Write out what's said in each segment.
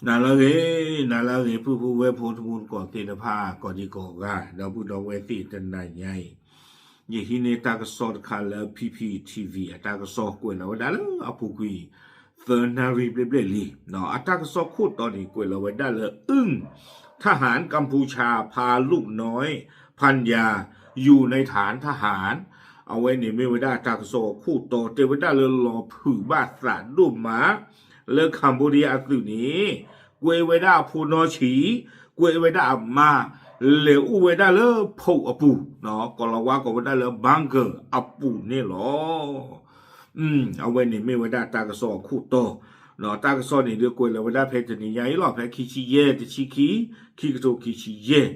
နၤလၢအဂ့ၤ, နၤလၢအဂ့ၤ ပုၢ်ဖိဝဲၢ်ဖိ တံၤသကိးသ့ၣ်တဖၣ် ကိးဒံကိးဂၤ ဒီပုၢ်ဒီဝဲၢ်သ့ၣ်တနၤညါအံၤ, ယဟံးန့ၢ်တၢ်ကစီၣ်တခါလၢ P P T V အတၢ်ကစီၣ်ကွဲးလီၤဝဲဒၣ်လၢအပူၤကွံာ် သၢနၣ်ရံၣ်ဘျဲၣ်ဘျဲၣ်လံ. အတၢ်ကစီၣ်ခိၣ်တီန့ၣ် ကွဲးလီၤဝဲဒၣ်လၢ อึ้งทหารกัมพูชาพาลูกน้อยพันยาอยู่ในฐานทหาร အဝဲန့ၣ်မ့ၢ်ဝဲဒၣ်တၢ်ကစီၣ်အခိၣ်တီ တဲဝဲဒၣ်လၢလီၤဖုးဘၣ်သးဒိၣ်မး လၢ Cambodia အသုးန့ၣ် ကွဲဝဲဒၣ်အဖိနီၢ်ဆံး, ကွဲဝဲဒၣ်အမါ, လဲၤအိၣ်ဝဲဒၣ်လၢဖီးအပူၤ, ကိးလီၤဝါကိးဝဲဒၣ်လၢ bunker အပူၤန့ၣ်လီၤ. အဝဲန့ၣ်မ့ၢ်ဝဲဒၣ်တၢ်ကစီၣ်အခိၣ်တီ, တၢ်ကစီၣ်န့ၣ်ဒုးကွဲးလီၤဝဲဒၣ်ဖဲတနံၤညါအံၤလီၤ, ဖဲခံဆံယဲၢ် တဆံခံ, ခံကထိခံဆံယဲၢ်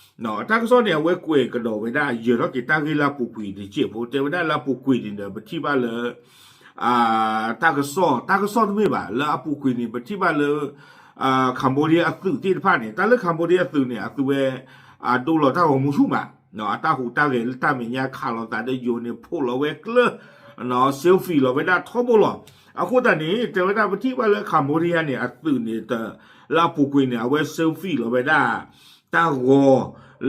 တၢ်ကစီၣ်န့ၣ် အဝဲကွဲးကဒီးဝဲဒၣ် ယၢၤထီၣ်က့ၤတၢ်ဂ့ၢ်လၢအပူၤကွံာ်တစဲးဖိ, တဲဝဲဒၣ်လၢအပူၤကွံာ်န့ၣ်ဒီး ပထံၣ်ဘၣ်လၢ တၢ်ကစီၣ်, တၢ်ကစီၣ်တမ့ၢ်ဘၣ်, လၢအပူၤကွံာ်န့ၣ် ပထံၣ်ဘၣ်လၢ Cambodia အသုးသ့ၣ်တဖၣ်န့ၣ်, တၢ်လၢ Cambodia အသုးန့ၣ် အသုးဝဲ အဒိလီၤတၢ်ဂီၤမူဆူၣ်မး, အတၢ်ဟူးတၢ်ဂဲၤလၢတၢ်မဲာ်ညါ ခးလိာ်သးဒီးယိၤန့ၣ် ဖိးလီၤဝဲကျၢၢ် selfie လီၤဝဲဒၣ်ထီဘိလီၤ. အဃိသတးန့ၣ် တဲဝဲဒၣ်ပထံၣ်ဘၣ်လၢ Cambodia န့ၣ် အသုးန့ၣ် လၢအပူၤကွံာ်န့ၣ် အဝဲ selfie လီၤဝဲဒၣ် တၢ်ဂီၤ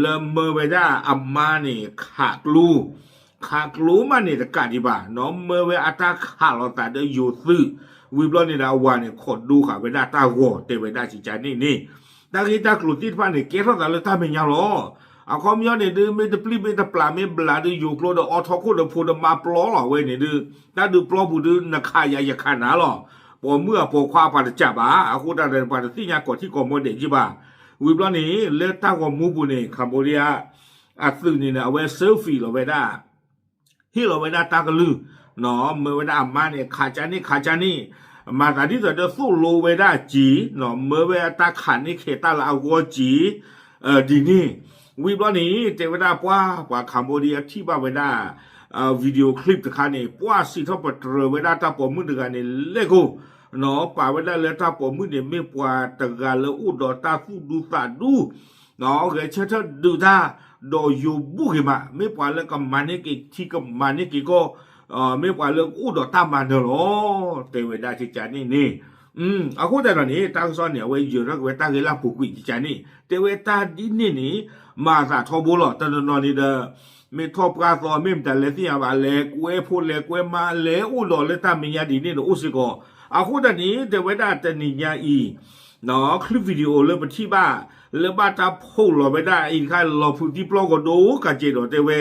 လၢမၢဝဲဒၣ်အမါန့ၣ် ခးကျိ ခးကျိမးန့ၣ်တကးဒံးဘၣ်, မၢဝဲအတၢ်ခးလိာ်သးဒီးယိၤသုး, ဝံၤဘျီန့ၣ်ဒီးအဝၤန့ၣ် ခိးဒိဃာ်ဝဲဒၣ်တၢ်ဂီၤ တဲဝဲဒၣ်ကကန့ၣ်န့ၣ်, တၢ်ဂ့ၢ်တၢ်ကျိၤသ့ၣ်တဖၣ်န့ၣ် ကဲထီၣ်သးလၢတၢ်မဲာ်ညါလီၤ. အခီပညီန့ၣ်ဒုး မ့ၢ်တပျံၤမ့ၢ်တပျၢ်မ့ၢ်ဘျးဒုး ယိၤကျိဒီး အိးထီၣ်ခိၣ်ဒီးဖိဒီးမါပျီလီၤဝဲန့ၣ်ဒုး, တၢ်ဒုးပျီပူၤဒုး နခးယၤယခးနၤလီၤ. ပိာ်မုၣ်အပိာ်ခွါပှၤတစးဘၣ်, အဃိသတးဒီး ပှၤတသ့ၣ်ညါကိးထံကိးမီၤဒဲးက့ဘၣ်. ဝံၤဘျီန့ၣ် လၢတၢ်ဂီၤမူပူၤန့ၣ် Cambodia အသုးန့ၣ် အဝဲ selfie လီၤဝဲဒၣ် ဟ့ၣ်လီၤဝဲဒၣ်တၢ်ကလုၢ်, မၢဝဲဒၣ်အမါန့ၣ် ခးကန့ၣ် ခးကန့ၣ်, မၤသးဒ်သိးဒီးသိၣ်လိဝဲဒၣ်က့ၤ, မၢဝဲတၢ်ခးန့ၢ်ခဲးတၢ်လၢအဂီၢ်က့ၤ, ဒ်န့ၣ်, ဝံၤဘျီန့ၣ် တဲဝဲဒၣ်ပှၤ ပှၤ Cambodia ထံၣ်ဘၣ်ဝဲဒၣ် video clip တခါန့ၣ် ပှၤစံးထီၣ်ပတြၢၤဝဲဒၣ်တၢ်ပိာ်မုၣ်တဂၤန့ၣ် လဲၤကိး ပာ်ဝဲဒၣ်လၢတၢ်ပိာ်မုၣ်န့ၣ် မ့ၢ်ပှၤတဂၤလၢအိၣ်ဒီးတၢ်သူၣ်ဒူသးဒူ, ဂဲၤဆၢထၢၣ်ဒုးတၢ် ဒီးယိၤဘူးက့ၤမး, မ့ၢ်ပှၤလၢကမၤန့ၢ်က့ၤထံကမၤန့ၢ်က့ၤကီၢ်, မ့ၢ်ပှၤလၢအိၣ်ဒီးတၢ်မၤနၢၤလီၤ, တဲဝဲဒၣ်ကကန့ၣ်န့ၣ်. အဃိသတးဒီးန့ၣ် တၢ်ကစီၣ်န့ၣ် အဝဲယၢၤထီၣ်က့ၤဝဲတၢ်ဂ့ၢ်လၢအပူၤကွံာ်ကကန့ၣ် တဲဝဲတၢ်ဒ်န့ၣ်န့ၣ် မၤအသးထီဘိလီၤ. တနီၤနီၤန့ၣ်ဒီး မ့ၢ်ထီၣ်ပှၢ်သီ မ့ၢ်မတၤလဲၣ်သ့ၣ်ညါဘၣ် လဲၤကွဲဖိလဲၤကွဲမါ လဲၤအိၣ်ဒီးလၢတၢ်မဲာ်ညါဒ်န့ၣ်ဒီးအိၣ်စ့ၢ်ကီး. အဃိသတးန့ၣ် တဲဝဲဒၣ်တနံၤညါအံၤ clip video လၢပထံၣ်ဘၣ် လၢဘၣ်တၢ်ဖိးလီၤဝဲဒၣ်အံၤတခါ လီၤဖုးသံပျီကဒီးကးကဲးဒီးတဲဝဲ,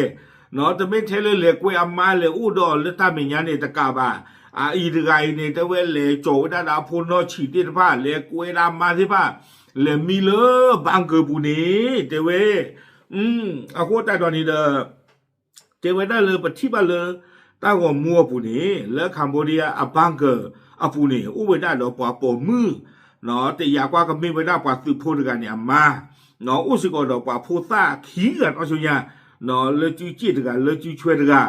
တမ့ၢ်ထဲလၢလဲၤကွဲအမါလဲၤအိၣ်ဒီးလၢတၢ်မဲာ်ညါန့ၣ်တကးဘၣ်, အအံၤတဂၤအံၤန့ၣ် တဲဝဲလဲၤကၠီၤဝဲဒၣ်ဒီးအဖိနီၢ်ဆံးသ့ၣ်တဖၣ် လဲၤကွဲဒၣ်အမါသ့ၣ်တဖၣ် လဲၤမံလၢ bunker ပူၤန့ၣ် တဲဝဲ အဃိသတးဒီးန့ၣ်ဒီး တဲဝဲဒၣ်လၢပထံၣ်ဘၣ်လၢ တၢ်ဂီၤမူအပူၤန့ၣ် လၢ Cambodia အ bunker အပူၤန့ၣ် အိၣ်ဝဲဒၣ်ဒီးပှၤပိာ်မုၣ် တယာ်ကွၢ်ကမ့ၢ်ဝဲဒၣ်ပှၤသုးဖိတဂၤန့ၣ်အမါ, အိၣ်စ့ၢ်ကီးဒီးပှၤဖိသၣ်ခံဂၤနီၢ်ဆိညါ, လၢစုစ့ၣ်တဂၤ လၢစုဆွဲတဂၤ,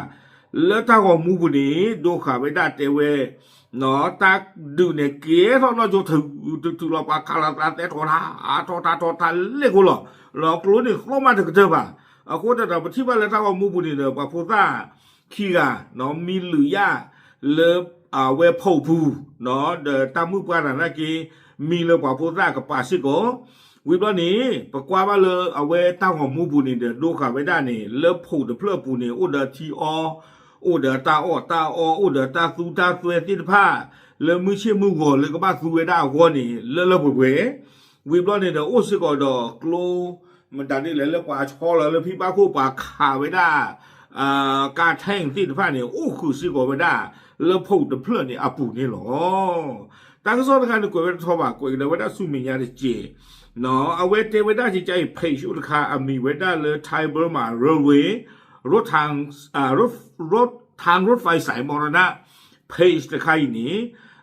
လၢတၢ်ဂီၤမူပူၤန့ၣ် ဒိဃာ်ဝဲဒၣ်တဲဝဲ တၢ်ဒုးန့ၣ်ကဲထီၣ်နီၢ်ဆိထုးထုးလီၤ ပှၤခးလီၤသးသဲထီၣ်ထါ ထီၣ်ထါထီၣ်ထါလဲၣ်ဃိလီၤ. လီၤကျိန့ၣ်သီၣ်မးတကတၢၢ်ဘၣ်. အဃိသတးဒီး ပထံၣ်ဘၣ်လၢတၢ်ဂီၤမူပူၤန့ၣ်ဒီး ပှၤဖိသၣ်ခံဂၤ မံလုာ်ယၣ် လၢအဝဲဖီးပူၤ ဒီးတၢ်မုၣ်ပှၢ်တဂၤနာ်က့ မံလၢပှၤဖိသၣ်ကပၤစ့ၢ်ကီး, ဝံၤဘျီန့ၣ် ပကွၢ်ဘၣ်လၢအဝဲတၢ်ဂီၤမူပူၤန့ၣ်ဒီး ဒိဃာ်ဝဲဒၣ်န့ၣ် လၢဖီးတဖျၢၣ်အပူၤန့ၣ် အိၣ်ဒီးထံအီ, အိၣ်ဒီးတၢ်အီၣ်တၢ်အီ, အိၣ်ဒီးတၢ်သူတၢ်သွဲသ့ၣ်တဖၣ် လၢမုၢ်ဆ့ၣ်မုၢ်ဂီၤလၢကဘၣ်သူဝဲဒၣ်အဂီၢ်န့ၣ် လၢလၢပှဲၤပှဲၤ, ဝံၤဘျီန့ၣ်ဒီး အိၣ်စ့ၢ်ကီးဒီးကျိ မတၤဒ်လဲၣ်လၢပှၤဆီလီၤလၢဖံဘၣ်ခိၣ် ပှၤခးဝဲဒၣ် ကါ tank သ့ၣ်တဖၣ်န့ၣ် အိၣ်ဃုာ်စ့ၢ်ကီးဝဲဒၣ် လၢဖီးတဖျၢၣ်န့ၣ်အပူၤန့ၣ်လီၤ. တၢ်ကစီၣ်တခါန့ၣ် ကွဲးဝဲတထီဘၣ် ကွဲးကဒီးဝဲဒၣ်ဆူမဲာ်ညါတစဲး, အဝဲတဲဝဲဒၣ်ကကါအံၤ page တခါ အမံၤဝဲဒၣ်လၢ Thai Burma Railway รถทาง รถทางรถไฟสายมรณะ page တခါအံၤန့ၣ်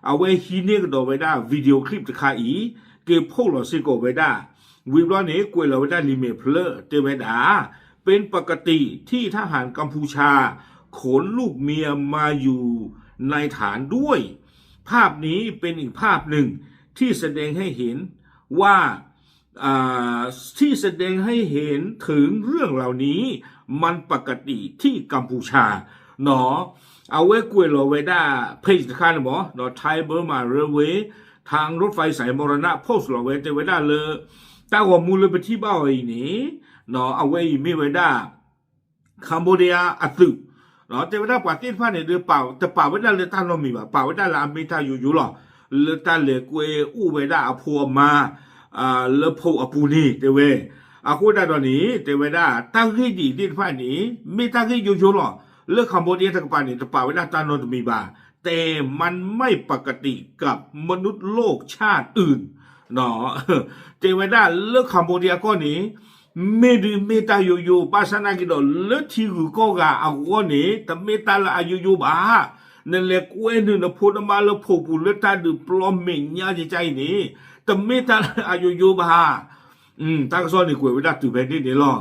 အဝဲဟံးန့ၢ်ကဒီးဝဲဒၣ် video clip တခါအံၤ က့ၤဖီၣ်လီၤစ့ၢ်ကီးဝဲဒၣ်, ဝံၤဘျီန့ၣ် ကွဲးလီၤဝဲဒၣ်လံာ်မဲာ်ဖျၢၣ် တဲဝဲဒၣ် เป็นปกติที่ทหารกัมพูชา ขนลูกเมียมาอยู่ในฐานด้วย ภาพนี้เป็นอีกภาพหนึ่งที่แสดงให้เห็นว่า ที่แสดงให้เห็นถึงเรื่องเหล่านี้มันปกติที่กัมพูชา အဝဲကွဲးလီၤဝဲဒၣ် page တခါန့ၣ်မ့ၢ် Thai Burma Railway ทางรถไฟสายมรณะ post လီၤဝဲ တဲဝဲဒၣ်လၢ တၢ်ဂီၤမူလၢပထံၣ်ဘၣ်အီၤအံၤန့ၣ် အဝဲအံၤမ့ၢ်ဝဲဒၣ် Cambodia အသုး တဲဝဲဒၣ်ပှၤသ့ၣ်တဖၣ်န့ၣ်ဒီး တပာ်ဝဲဒၣ်လၢတၢ်နီတမံၤဘၣ်, ပာ်ဝဲဒၣ်လၢအမ့ၢ်တၢ်ယိယိလီၤ. လၢတၢ်လဲၤကွဲအိၣ်ဝဲဒၣ်အဖိအမါ လၢဖှိၣ်အပူၤန့ၣ် တဲဝဲ. အဃိဒၣ်ဒီးန့ၣ် တဲဝဲဒၣ် တၢ်ဂ့ၢ်ဒ်အံၤသ့ၣ်တဖၣ်န့ၣ် မ့ၢ်တၢ်ဂ့ၢ်ယိယိလီၤ. လၢ Cambodia တကပၤန့ၣ် တပာ်ဝဲဒၣ်တၢ်နီတမံၤဘၣ်. แต่มันไม่ปกติกับมนุษย์โลกชาติอื่น တဲဝဲဒၣ်လၢ Cambodia အကီၢ်န့ၣ် မ့ၢ်ဒုးမ့ၢ်တၢ်ယိယိ ဘၣ်ဆၣ်နာ်က့ဒီး လၢထံဂုၤကီၢ်ဂၤအဂီၢ်န့ၣ် တမ့ၢ်တၢ်လၢအယိယိဘၣ်. နလဲၤကွဲနုာ်နဖိနမါလၢဖှိၣ်ပူၤလၢတၢ်ဒုးပျီမဲာ်ညါကကါအံၤန့ၣ် တမ့ၢ်တၢ်လၢအယိယိဘၣ်. တၢ်ကစီၣ်န့ၣ်ကွဲးဝဲဒၣ်တုၤဖဲန့ၣ်န့ၣ်လီၤ.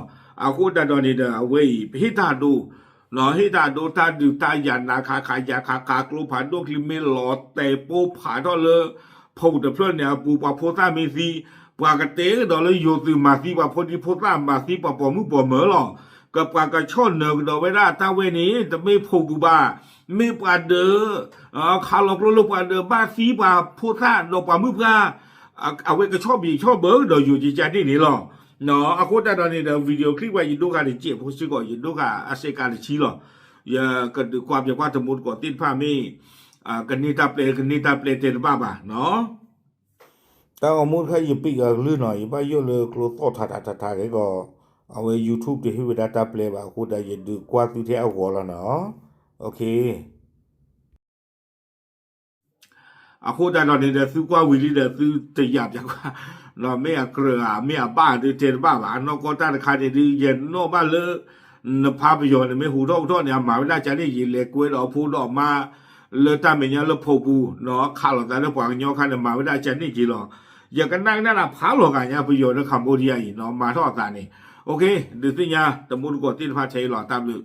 အဃိဒၣ်ဒီးန့ၣ်ဒီး အဝဲအံၤ ပဟ့ၣ်တၢ်ဒိ ဟ့ၣ်တၢ်ဒိတၢ်ဒုးတၢ်ယၤနးခးခးယၤခးခး ကျိဖးဒိၣ်ချံမ့ၢ်လီၤတဲာ်ပိၢ်ဖးထီၣ်လၢ ဖှိၣ်တဖျၢၣ်န့ၣ်အပူၤ ပှၤဖိသၣ်မ့ၢ်သံ ပှၤကတဲကဒီးလၢယိၤသုးမၤသံ ပှၤဖိဒံဖိသၣ်မၤသံ ပှၤပိာ်မုၣ်ပိာ်မၢၤလီၤ. ကပှၤကဆီၣ်နၢၤကဒီးဝဲဒၣ်တၢ်ဝဲန့ၣ် တမ့ၢ်ဖှိၣ်ပူၤဘၣ်, မ့ၢ်ပှၤဒၢး ခးလီၤကျိလၢပှၤဒၢးဘၣ်သံပှၤဖိသၣ်ဒီးပှၤမုၣ်ပှၢ် အဝဲကဆီၣ်ဘံၣ်ဆီၣ်ဘၢကဒီးယိၤကကါဒ်န့ၣ်လီၤ. အဃိတၢ်ဒီးန့ၣ်ဒီး video clip ဝဲယဒိဃာ်တစဲးဖိစ့ၢ်ကီး ယဒိဃာ်အစဲးကးတဆံလီၤ. ယကဒုးကွၢ်ပၠးကွၢ်တမူတကိးသ့ၣ်တဖၣ်မ့ၢ် ကန့ၢ်တၢ်ပျဲ ကန့ၢ်တၢ်ပျဲတဲတဘၣ်ဘၣ်. တၢ်ဂီၤမူတခါယပံးကဂလုၢ်နီၤ ယဘၣ်ယိၣ်လၢကျိသီၣ်ထးထးထးထးက့ၤကီး အဝဲ YouTube တဟ့ၣ်ဝဲဒၣ်တၢ်ပျဲဘၣ်အဃိဒီး ယဒုးကွၢ်သုထဲအဂီၤလီၤနီၤ. Okay. အဃိတၢ်ဒီးန့ၣ်ဒီး သုကွၢ်ဝံၤလံဒီး သုတယာ်ပၠးကွၢ် မ့ၢ်အကြၢးဧါ မ့ၢ်အဘၣ်ဧါဒုးတဲတဘၣ်ဘၣ်. အနီၢ်ကီၢ်တၢ်တခါန့ၣ်ဒုး ယနီၣ်ဘၣ်လၢ နဖးပယီၤန့ၣ် မ့ၢ်ဟူးထီၣ်ဟူးထီၣ်န့ၣ် အမၤဝဲဒၣ်ကန့ၣ် ယလဲၤကွဲဒီးအဖိဒီးအမါ လၢတၢ်မဲာ်ညါလၢဖှိၣ်ပူၤ ခးလိာ်သးလၢပှၤကညီခါန့ၣ် မၤဝဲဒၣ်ကန့ၣ်က့ၤလီၤ. ယကနၣ်ကနၣ်ဒၣ်ဖးလီၤဂာ်ညါ ပယီၤလၢ Cambodia အံၤနီၤ မၤထီၣ်အသးန့ၣ်. Okay, ဒုးသ့ၣ်ညါ တမူတကိးသ့ၣ်တဖၣ်ထဲအံၤလီၤ. တၢ်ဘျုး